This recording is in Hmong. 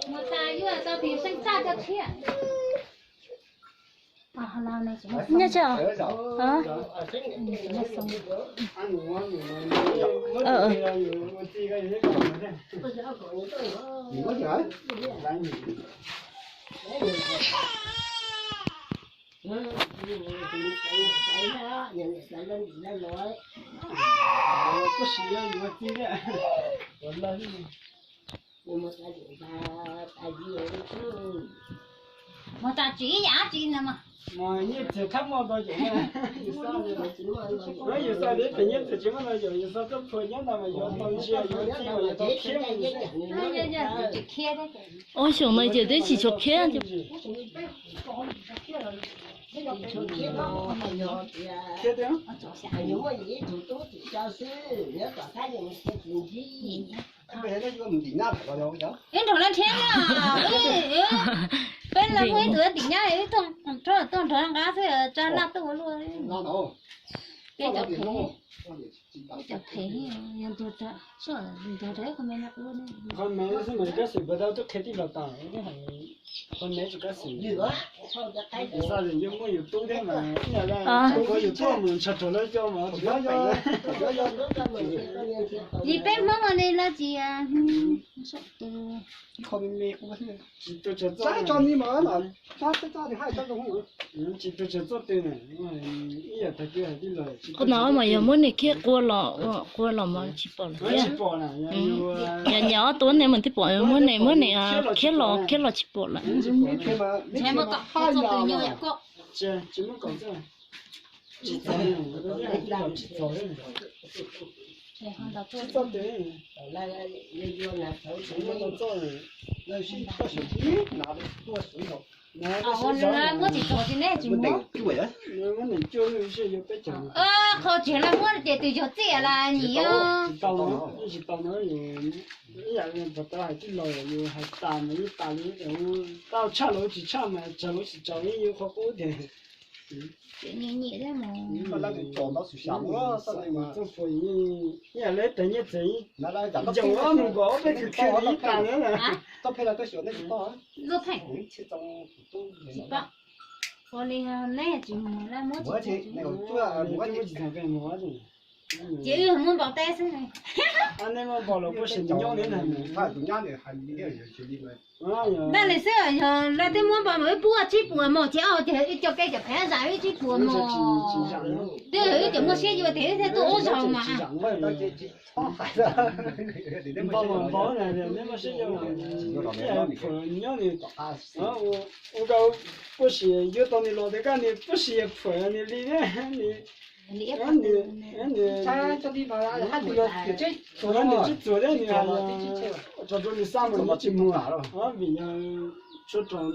Mus tas yuav tau tus xeeb txaj coj thiab. Nyob tso. Mus tas tsis ib yam tsi no mas. Nyiaj txiag thab muaj tau ces, yus xav tias nyiaj txiag tsis muaj no ces yus xav tuaj phua nyob ntawd mas yuav tau ntsia yuav txij yuav tau khiab. Ob xyoos no ces twb tsis tshua khiab. Khiab tiag. Ib nrog laj nrhiav, peb los muaj ib tug tim nyab, tuaj nrog nqa xwb, tsa laj tuaj ua luaj. Peb cov phem, peb cov phem, yog ntuag rau, ntuag rau ib qho me no ua ne. Qhov me xwb mas kab xwm puas tau tuaj qhia tij laug tas, qhov me tsis kab xwm. Xav tias yus muaj yus tub thiab mas, ua yus tub mus ntshaw raug lawv coj mas tsis kab xwm. Li peb Hmoob no ne lawv tsis, tsis tu tsis txawj tw na, ib yam tag kis hais tij laug. Qhov no mas yog muab neeg khiab qua los, qua los mas tsis pom lawm thiab. Yog nyias ob tug ne mas twb pom, muab neeg, muab neeg khiab los, khiab los tsis pom lawm. Tsis muaj kaum txoj twg nyuaj yam koj. Tsis txog, tsis txog, tsis txog. Muab tsis txog tsis ne tsis muab. Qhov tsis la muab ces tus yog txiaj las nyim os. Tsis tau no, ib yam li puas tau hais tij laug yus hais tas mas yeej tas li, tau tshaj los tsis tshaj mas tsawg los tsis tsawg, yeej yog qhov qub tiag. Txoj phuam ib yam li tag nyiaj txiag, ncaum ob mus nkaum ob peb tug khiav ib tas na. Lub theem tsis pom. Ua li neb tsis mus lawm, muab tsis txog, muab tsis txog peb mus. Ces wb muab npau teb xwb. Nej muab npau los puab sim nyob li na. Ntag li xwb, yog lawv twb muab npau mas wb pub tsib puas mos ces, ces wb cov peb cov phem zam wb tsib puas mos. Twb wb cov muaj siab yuav tias wb thiaj tuaj ub zaug mas. Npau mas npau na, nej muaj siab yuav, nyob nws, ua rau puab sim yuav tau nws los tias koj nws puab sim phuam nws li, nws, nws tsib txuas thiab nws, rau rau nws xa mas nws tsis mus vim yog tshuav rau